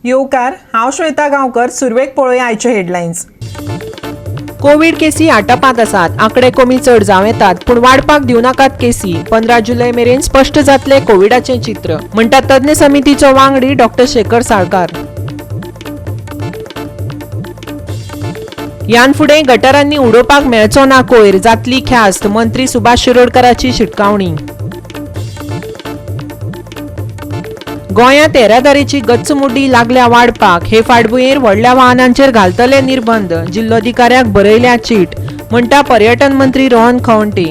येवकार, हांव श्वेता गांवकर. सुरवेक पळोवया आयच्यो हेडलायन्स. कोवीड केसी आटापांत आसात. आंकडे कमी चड जावं येतात, पूण वाडपाक दिवं नाकात केसी. 15 जुलय मेरेन स्पश्ट जातलें कोविडाचें चित्र, म्हणटा तज्ञ समितीचो वांगडी डॉक्टर शेखर साळकार. ह्यान फुडें गटारांनी उडोवपाक मेळचो ना कोयर, जातली ख्यास्त, मंत्री सुभाष शिरोडकराची शिटकावणी. गोंयांत येरादारीची गच्चमुड्डी लागल्या वाडपाक. हे फाटभुंयेर व्हडल्या वाहनांचेर घालतले निर्बंध, जिल्लोधिकाऱ्याक बरयल्या चीट, म्हणटा पर्यटन मंत्री रोहन खवंटे.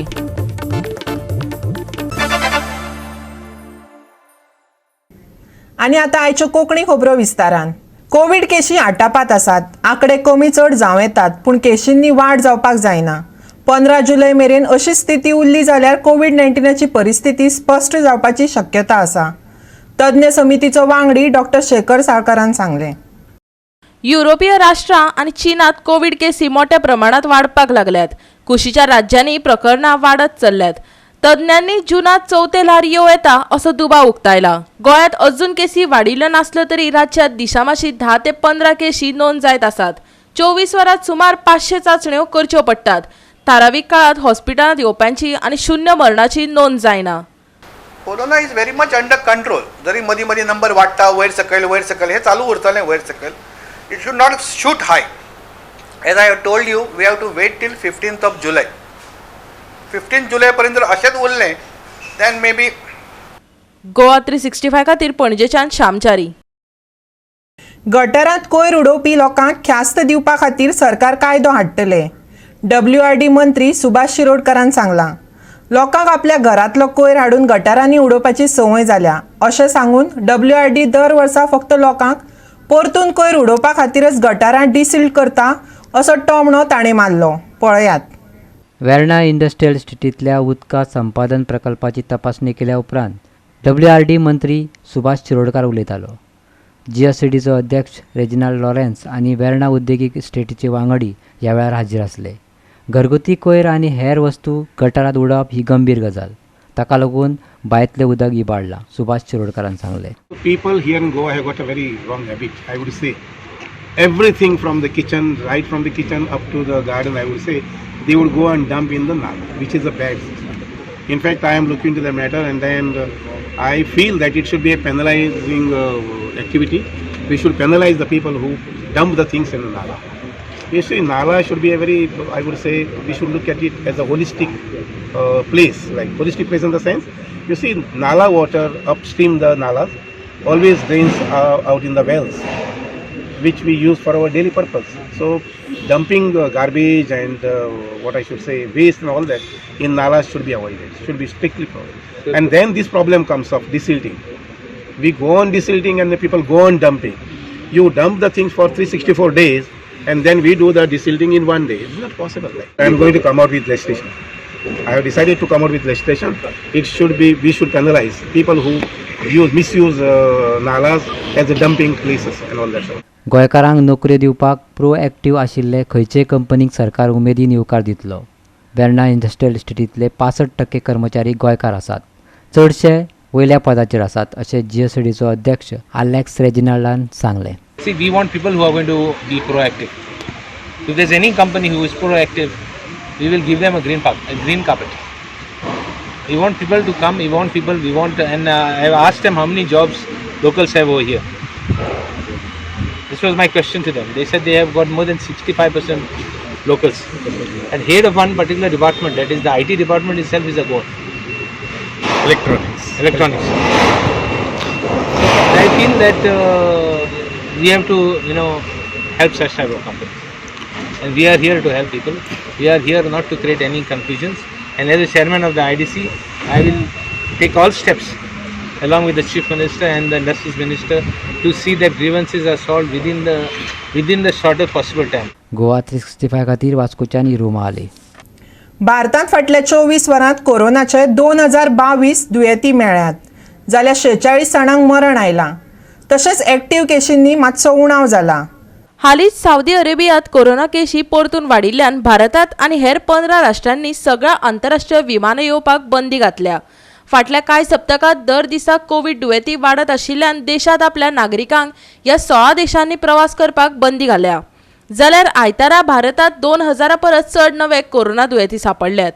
आनी आतां आयच्यो कोंकणी खबरो विस्तारान. कोवीड केशी आटापात आसात. आंकडे कमी चड जावं येतात, पूण केशींनी वाड जावपाक जायना. 15 जुलय मेरेन अशी स्थिती उरली जाल्यार कोवीड 19ची परिस्थिती स्पश्ट जावपाची शक्यता आसा, तज्ञ समितीचो वांगडी डॉक्टर शेखर साळकारान सांगलें. युरोपीय राष्ट्रां आनी चीनात कोवीड केसी मोठ्या प्रमाणात वाडपाक लागल्यात. कुशीच्या राज्यांनी प्रकरणां वाडत चल्ल्यात. तज्ञांनी जुनात चवथें ल्हार येवं येता असो दुबाव उक्तायला. गोंयांत अजून केसी वाडिल्ल्यो नासल्यो तरी राज्यांत दिसामाशी 10 ते 15 केशी नोंद जायत आसात. 24 वरांत सुमार 500 चांचण्यो करच्यो पडटात. थारावीक काळांत हॉस्पिटलांत येवप्यांची आनी शून्य मरणाची नोंद जायना. Corona is very much under control. जरी मदीं मदीं नंबर वाडटा, वयर सकयल वयर सकयल हें चालू उरतलें वयर सकयल. It should not shoot high. As I have told you, we have to wait till 15th of July. 15 जुलय पर्यंत जर अशेंच उरलें, then may be. Goa 365 खातीर पणजेच्यान श्यामचारी. गटरांत कोयर उडोवपी लोकांक ख्यास्त दिवपा खातीर सरकार कायदो हाडटले, डब्ल्यूआरडी मंत्री सुभाष शिरोडकरान सांगलां. लोकांक आपल्या घरांतलो कोयर हाडून गटारांनी उडोवपाची संवय जाल्या, अशें सांगून डब्ल्यूआरडी दर वर्सा फक्त लोकांक परतून कोयर उडोवपा खातीरच गटारां डिसिल्ट करता, असो टोमणो ताणें मारलो. पळयात. वेर्णा इंडस्ट्रियल इस्टेटींतल्या उदका संपादन प्रकल्पाची तपासणी केल्या उपरांत डब्ल्यूआरडी मंत्री सुभाष शिरोडकार उलयतालो. जीएससीडीचो अध्यक्ष रेजिनाल्ड लॉरेन्स आनी वेर्णा उद्देगीक इस्टेटीचे वांगडी ह्या वेळार हाजीर आसले. घरगुती कोयर आनी हेर वस्तू गटारांत उडोवप ही गंभीर गजाल. ताका लागून बांयतलें उदक इबाडलां, सुभाष शिरोडकारान सांगलें. People here in Goa have got a very wrong habit, I would say. Everything from the kitchen, right from the kitchen up to the garden, I would say, they would go and dump in the nala, which is a bad system. In fact, I am looking into the matter and then I feel that it should be a penalizing activity. We should penalize the people who dump the things in the nala. You see, nala should be a very, I would say, we should look at it as a holistic place, like holistic place in the sense, you see, nala water upstream the nalas always drains out in the wells, which we use for our daily purpose. So, dumping garbage and what I should say, waste and all that in nalas should be avoided, should be strictly prohibited. And then this problem comes of desilting. We go on desilting and the people go on dumping. You dump the things for 364 days and then we do the desilting in one day. It's not possible. Like, I am going to come out with legislation. I have decided to come out with legislation. It should be, we should penalize people who use, misuse nalas as a dumping places and all that sort. गोंयकारांक नोकऱ्यो दिवपाक pro active आशिल्ले खंयचेय कंपनीक सरकार उमेदीन येवकार दितलो. वेर्णा इंडस्ट्रियल इस्टेटींतले 65% कर्मचारी गोंयकार आसात, चडशे वयल्या पदाचेर आसात, अशें जीएससीडीचो अध्यक्ष आलेक्स रेजिनाल्डान सांगलें. See, we want people who are going to be proactive. If there's any company who is proactive, we will give them a green carpet. We want people to come. We want people. We want, and I've asked them how many jobs locals have over here. This was my question to them. They said they have got more than 65% locals. And head of one particular department, that is the IT department itself, is a Goan. Electronics. Electronics. I feel that we have to help such type of companies. And we are here to help people. We are here not to create any confusions. And as a chairman of the IDC, I will take all steps along with the Chief Minister and the Industries Minister to see that grievances are solved within the shortest possible time. Goa 365 खातीर वास्कोच्यान इरुमा आले. भारतांत फाटल्या 24 वरांत कोरोनाचे 2022 दुयेंती मेळ्ळ्यात, जाल्यार 46 जाणांक मरण आयलां. तशेंच एक्टीव केशींनी मातसो उणाव जाला. हालींच सावदी अरेबियांत कोरोना केशी परतून वाडिल्ल्यान भारतांत आनी हेर 15 राष्ट्रांनी सगळ्या आंतरराष्ट्रीय विमानां येवपाक बंदी घातल्या. फाटल्या कांय सप्तकांत दर दिसा कोवीड दुयेंती वाडत आशिल्ल्यान देशांत आपल्या नागरिकांक ह्या 16 देशांनी प्रवास करपाक बंदी घाल्या. जाल्यार आयतारा भारतांत 2000 परस चड नवे कोरोना दुयेंती सांपडल्यात.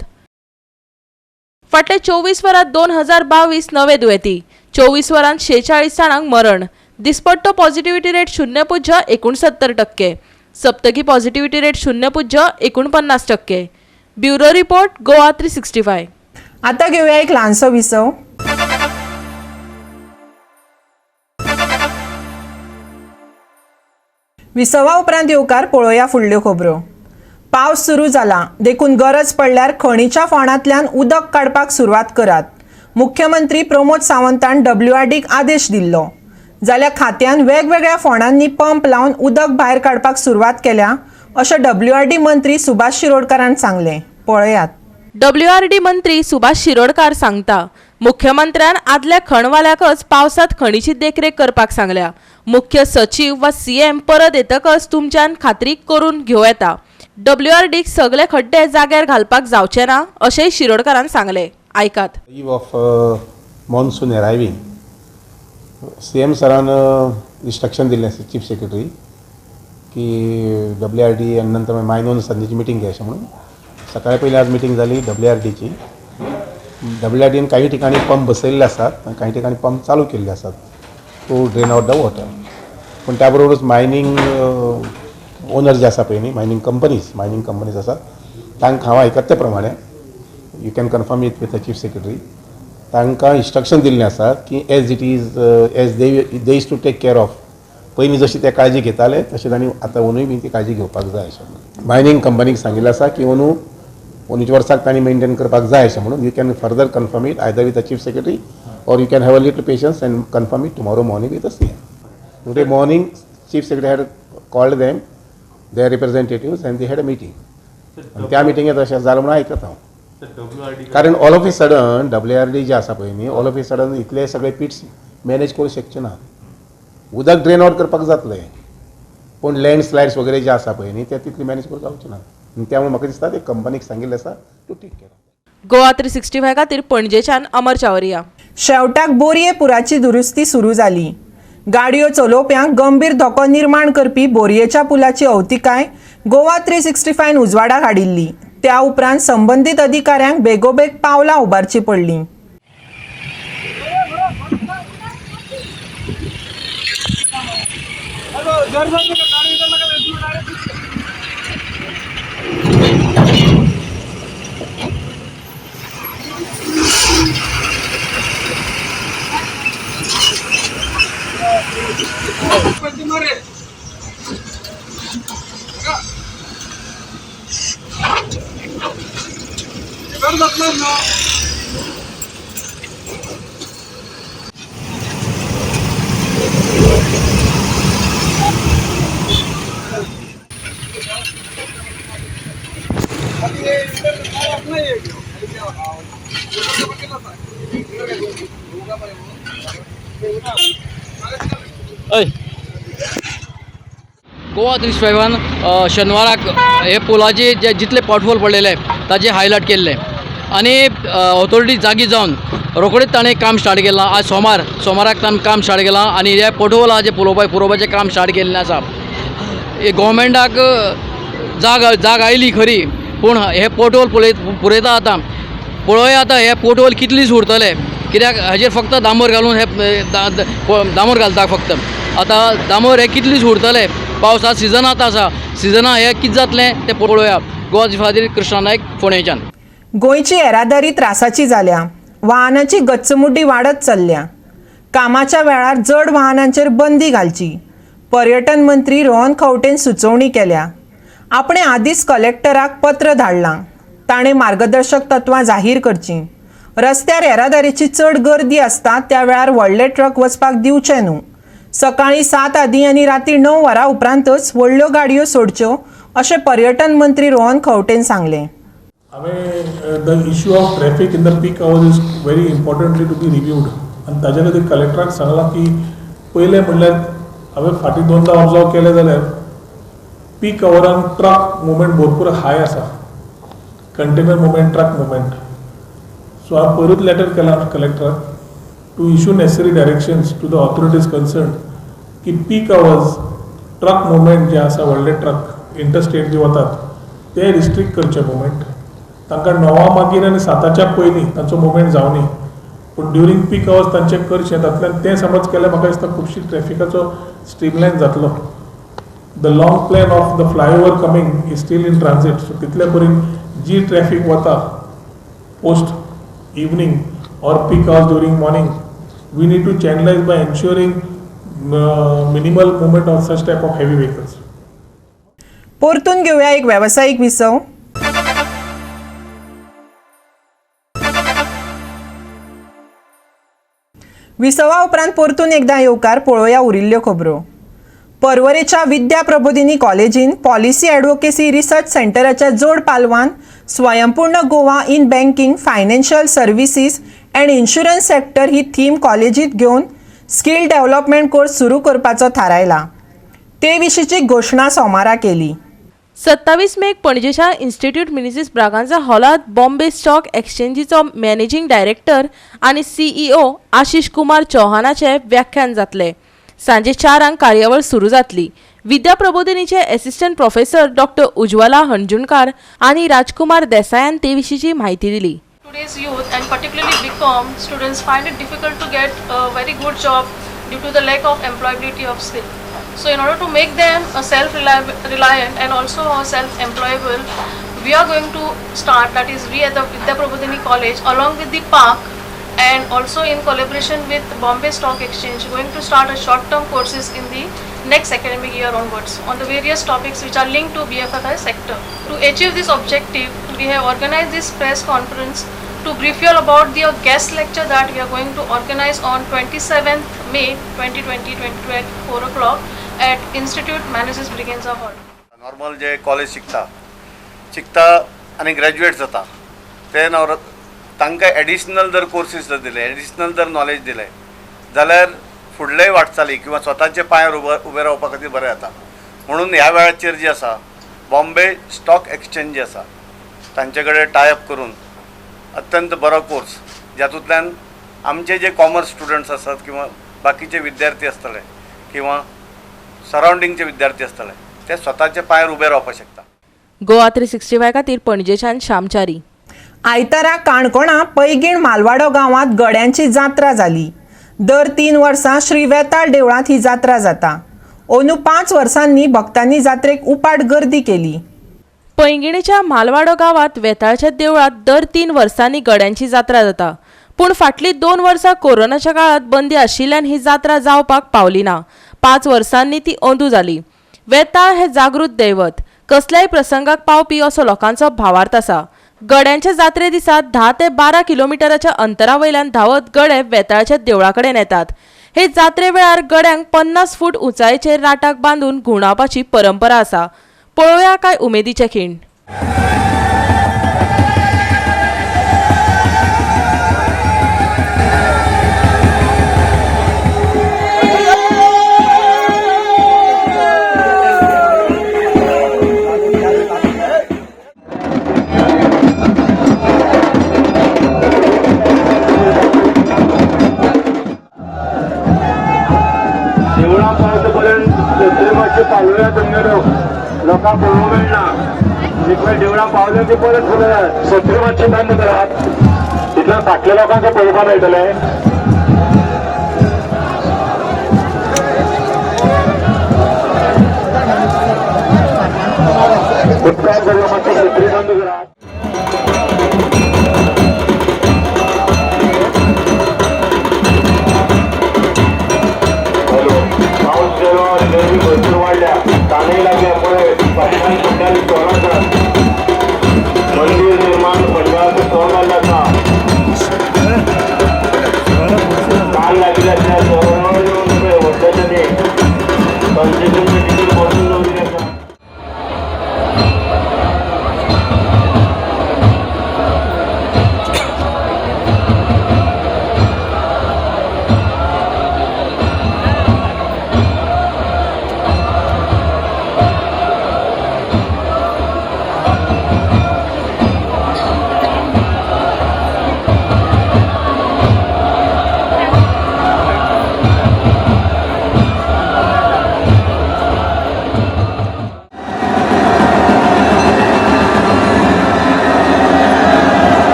फाटल्या 24 वरांत 2022 नवे दुयेंती, 24 वरांत 46 जाणांक मरण. दिसपट्टो पॉझिटिव्हिटी रेट 0.69%, सप्तकी positivity rate 0.49%. Bureau report, Goa 365. आता घेऊया एक ल्हानसो विसव. विसवा उपरांत येवकार पळोवया फुडल्यो खबरो. पावस सुरू जाला देखून गरज पडल्यार खणीच्या फोंडांतल्यान उदक काडपाक सुरवात करात. मुख्यमंत्री प्रमोद सावंतान डब्ल्यूआरडीक आदेश दिल्लो. जाल्यार खात्यान वेगवेगळ्या फोंडांनी पंप लावन उदक भायर काडपाक सुरवात केल्या अशें डब्ल्यूआरडी मंत्री सुभाष शिरोडकारान सांगलें. पळयात. डब्ल्यूआरडी मंत्री सुभाष शिरोडकार सांगता, मुख्यमंत्र्यान आदल्या खणवाल्याकच पावसांत खणीची देखरेख करपाक सांगल्या. मुख्य सचीव वा सीएम परत येतकच तुमच्यान खात्री करून घेवं येता. डब्ल्यूआरडीक सगळे खड्डे जाग्यार घालपाक जावचे ना अशेंय शिरोडकारान सांगलें. आयकात. Eve of monsoon arriving, CM सरान इन्स्ट्रक्शन दिल्लें आसा चीफ सेक्रेटरी की डब्ल्यू आर डी आनी नंतर मायन ओनर्सांची मिटींग घे अशें म्हणून. सकाळी पयलीं आज मिटींग जाली डब्ल्यू आर डीची. डब्ल्यू आर डीन काही ठिकाणी पंप बसयल्ले आसात आनी काही ठिकाणी पंप चालू केल्ले आसात to drain out the water. पूण त्या बरोबरच मायनींग ओनर जे आसा पळय न्ही, मायनींग कंपनीज आसात तांकां हांव आयकता ते प्रमाणे you can confirm it with the chief secretary, तांकां इन्स्ट्रक्शन दिल्लें आसा की as it is as they is to take care of. पयलीं जशी ते काळजी घेताले तशें तांणी आतां अंदूय बी ती काळजी घेवपाक जाय अशें म्हणून. मायनींग कंपनीक सांगिल्लें आसा की अंदू अंदूच्या वर्साक तांणी मेनटेन करपाक जाय अशें म्हणून. You can further confirm it either with the chief secretary or you can have a little patience and confirm it tomorrow morning with the CM. Today morning chief secretary had called them their representatives and they had a meeting. आनी त्या मिटिंगेत अशें जालें म्हणून आयकता हांव. कारण all of a sudden W R D J आसा पळय न्ही, ऑल ऑफ ए सडन इतले सगळे पिट्स मॅनेज करूंक शकचे ना. उदक ड्रेन आवट करपाक जातलें पूण लँडस्लायड्स वगैरे जे आसा पळय न्ही ते तितली मॅनेज करूंक जावचें ना. आनी त्यामुळे म्हाका दिसता ते कंपनीक सांगिल्लें आसा टू टेक केअर. गोवा 365 खातीर पणजेच्यान अमर चावरिया. शेवटाक बोरये पुराची दुरुस्ती सुरू जाली. गाडयो चलोवप्यांक गंभीर धोको निर्माण करपी बोरयेच्या पुलाची अवतिकाय गोवा 365 उजवाडाक हाडिल्ली. त्या उपरांत संबंदीत अधिकाऱ्यांक बेगोबेग पावलां उबारचीं पडलीं. गोवा 365 शेनवाराक हे पुलाचे जे जितले पोटहोल पडलेले ताजे हायलायट केल्ले आनी ऑथॉरिटी जागी जावन रोखडीच ताणें काम स्टार्ट केलां. आज सोमाराक ताणें काम स्टार्ट केलां आनी हे पोटहोल आहा जे पुरोवपाचें काम स्टार्ट केल्लें आसा. हे गोवोरमेंटाक जाग आयली खरी पूण हे पोटहोल पुरयता आतां पळोवया आतां हे पोटहोल कितले दीस उरतले, कित्याक हाजेर फक्त डांबर घालून हे डांबर घालता फक्त. आतां डांबर हे कितले दीस उरतले, पावसा सिजन आतां आसा, सिजना हें कितें जातलें तें पळोवया. गोवा खातीर कृष्णा नायक, फोंडेच्यान. गोंयची येरादारी त्रासाची जाल्या. वाहनाची गच्चमुड्डी वाडत चल्ल्या. कामाच्या वेळार जड वाहनांचेर बंदी घालची पर्यटन मंत्री रोहन खंवटेन सुचोवणी केल्या. आपणे आदींच कलेक्टराक पत्र धाडलां. ताणें मार्गदर्शक तत्वां जाहीर करचीं. रस्त्यार येरादारीची चड गर्दी आसता त्या वेळार व्हडले ट्रक वचपाक दिवचे न्हू. सकाळीं 7 आदीं आनी राती 9 वरां उपरांतच व्हडल्यो गाडयो सोडच्यो अशें पर्यटन मंत्री रोहन खंवटेन सांगलें. हांवें the issue of traffic in the peak hours is very importantly to be reviewed आनी ताजे खातीर कलेक्टराक सांगलां की पयलें म्हणल्यार हांवें फाटीं दोनदां ऑब्जर्व केलें जाल्यार पीक आवरान ट्रक मुवमेंट भरपूर हाय आसा, container movement, truck movement. So हांवें पयरूच लेटर केलां कलेक्टराक to issue necessary directions to the authorities concern की पीक आवर्स ट्रक मुवमेंट जे आसा, व्हडले ट्रक इंटरस्टेट बी वतात ते रिस्ट्रिक्ट करचे मुवमेंट. तांकां 9 मागीर आनी 7च्या पयलीं तांचो मुवमेंट जावनी, पूण ड्युरींग पीक आवर्स तांचें करचें. तातूंतल्यान तें समज केल्यार म्हाका दिसता खुबशी ट्रॅफिकाचो स्ट्रीमलायन जातलो. The long plan of the flyover coming is still in transit. So तितले पर्यंत जी ट्रॅफिक वता post evening or peak hours during morning, we need to channelize by ensuring minimal movement of such type of heavy vehicles. परतून घेवया एक वेवसायीक विसव. विसवा उपरांत परतून एकदा येवकार. पळोवया उरिल्ल्यो खबरो. पर्वरेच्या विद्या प्रबोधिनी कॉलेजीन पॉलिसी ॲडव्होकेसी रिसर्च सेंटराच्या जोड पालवान स्वयंपूर्ण Goa in banking, financial services and insurance sector he theme कॉलेजीत घेवन स्किल डेव्हलपमेंट कोर्स सुरू करपाचो थारायला. ते विशींची घोशणा सोमारा केली. 27 मेक पणजेच्या इन्स्टिट्यूट मिनेझीस ब्रागांझा हॉलांत बॉम्बे स्टॉक एक्सचेंजीचो मॅनेजींग डायरेक्टर आनी सीईओ आशिष कुमार चौहानाचे व्याख्यान जातले. सांजे 4 कार्यावळ सुरू जातली. विद्या प्रबोधिनीचे assistant professor doctor Ujwala Hanjunkar आनी राजकुमार देसायान ते विशींची म्हायती दिली. Today's youth and particularly BCom students find it difficult to get a very good job due to the lack of employability of skill. So in order to make them a self-reliant and also a self-employable, we are going to start, that is we at the Vidya Prabodhini College along with the park and also in collaboration with Bombay Stock Exchange, going to start a short-term courses in the next academic year onwards on the various topics which are linked to BFSI sector. To achieve this objective, we have organized this press conference to brief you all about the guest lecture that we are going to organize on 27th May 2020 at 4 o'clock at Institute Menezes Braganza Hall. Normal J college शिकता शिकता आनी graduate जाता ते नवर तांकां additional जर courses जर दिले, एडिशनल जर नॉलेज दिले जाल्यार फुडलेय वाटचाली किंवा स्वताच्या पांयार उबे रावपा खातीर बरें जाता. म्हणून ह्या वेळाचेर जी आसा बॉम्बे स्टॉक एक्सचेंज जी आसा तांचे कडेन टायअप करून अत्यंत बरो कोर्स जातूंतल्यान आमचे जे कॉमर्स स्टुडंट्स आसात किंवा बाकीचे विद्यार्थी आसतले किंवा सरावंडिंगचे विद्यार्थी आसतले ते स्वताच्या पांयार उबे रावपाक शकता. गोवा 365 खातीर पणजेच्यान श्यामचारी. आयतारा काणकोणा पैगीण मालवाडो गांवांत गड्यांची जात्रा जाली. दर 3 वर्सां श्री वेताळ देवळांत ही जात्रा जाता. अंदू 5 वर्सांनी भक्तांनी जात्रेक उपाट गर्दी केली. पैंगिणीच्या मालवाडो गांवांत वेताळच्या देवळांत दर 3 वर्सांनी गड्यांची जात्रा जाता. पूण फाटलीं 2 वर्सां कोरोनाच्या काळांत बंदी आशिल्ल्यान ही जात्रा जावपाक पावली ना. 5 वर्सांनी ती अंदू जाली. वेताळ हे जागृत दैवत, कसल्याय प्रसंगाक पावपी असो लोकांचो भावार्थ आसा. गड्यांच्या जात्रे दिसा 10 ते 12 किलोमिटराच्या अंतरा वयल्यान धांवत गडे वेताळच्या देवळा कडेन येतात. हे जात्रे वेळार गड्यांक 50 फूट उंचायेचेर राटाक बांदून घुंवडावपाची परंपरा आसा. पळोवया काय उमेदीचे खीण. लोकांक पळोवंक मेळना. इतल्या देवळां पावले की परत फुडें सत्री मातशें बंद करात, इतल्या फाटल्या लोकांक पळोवपाक मेळटलें. उपकार करून मातशें सत्री बंद करात. पावस गेलो, गर्मी भरपूर वाडल्या, ताणय लागल्या, पळय फाटल्यान फुडल्यान स्टॉल आसात. मंदीर निर्माण मंडळाचो स्टॉल घाल्लो आसा. काल लागिल्ले आसल्या सरळ येवन पळय व्हडलेशें तें कन्सेशनचें तिकीट बसून दवरिल्लें आसा.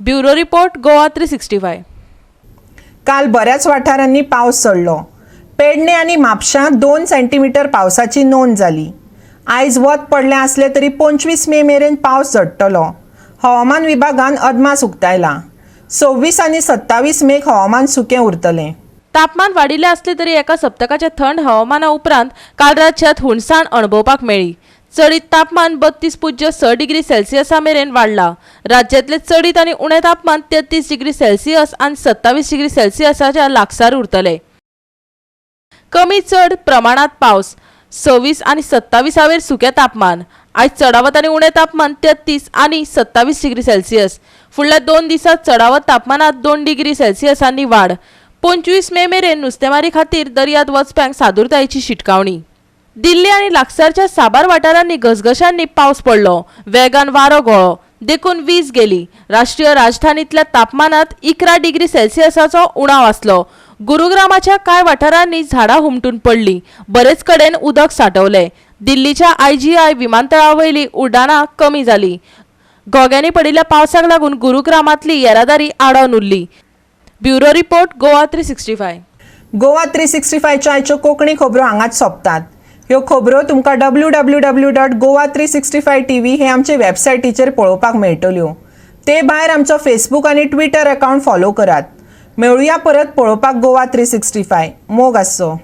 Bureau report, Goa 365. काल बऱ्याच वाठारांनी पावस चडलो. पेडणे आनी म्हापशां 2 सेंटीमिटर पावसाची नोंद जाली. आयज वत पडलें आसलें तरी 25 मे मेरेन पावस झडटलो, हवामान विभागान अदमास उक्तायला. 26 आनी 27 मेक हवामान सुकें उरतलें. तापमान वाडिल्लें आसलें तरी एका सप्तकाच्या थंड हवामाना उपरांत काल राज्यात हुनसाण अणभवपाक मेळ्ळी. चडीत तापमान 32.6 डिग्री सेल्सियसा मेरेन वाडला. राज्यांतलें चडीत आनी उणें तापमान 33 डिग्री सेल्सियस आनी 27 डिग्री सेल्सियसाच्या लागसार उरतलें. कमी चड प्रमाणात पावस. 26 आनी 27 वयर सुकें तापमान. आयज चडावत आनी उणें तापमान 33 आनी 27 डिग्री सेल्सियस. फुडल्या 2 दिसांत चडावत तापमानात 2 डिग्री सेल्सियसांनी वाड. 25 मे मेरेन नुस्तेमारी खातीर दर्यांत वचप्यांक सादुरतायेची शिटकावणी. दिल्ली आनी लागसारच्या साबार वाठारांनी घसघशांनी पावस पडलो. वेगान वारो घोळ्ळो देखून वीज गेली. राष्ट्रीय राजधानीतल्या तापमानात 11 डिग्री सेल्सियसाचो उणाव आसलो. गुरुग्रामाच्या कांय वाठारांनी झाडां हुमटून पडली. बरेच कडेन उदक सांठवलें. दिल्लीच्या आयजीआय विमानतळावयली उड्डाणां कमी जाली. घोग्यांनी पडिल्ल्या पावसाक लागून गुरुग्रामांतली येरादारी आडावन उरली. Bureau report, Goa 365. Goa 365च्या आयच्यो कोंकणी खबरो हांगाच सोंपतात. ह्यो खबरो तुमकां www.goa365tv हे आमचे वेबसायटीचेर पळोवपाक मेळटल्यो. ते भायर आमचो फेसबूक आनी ट्विटर अकावंट फॉलो करात. मेळुया परत पळोवपाक गोवा 365. मोग आसचो.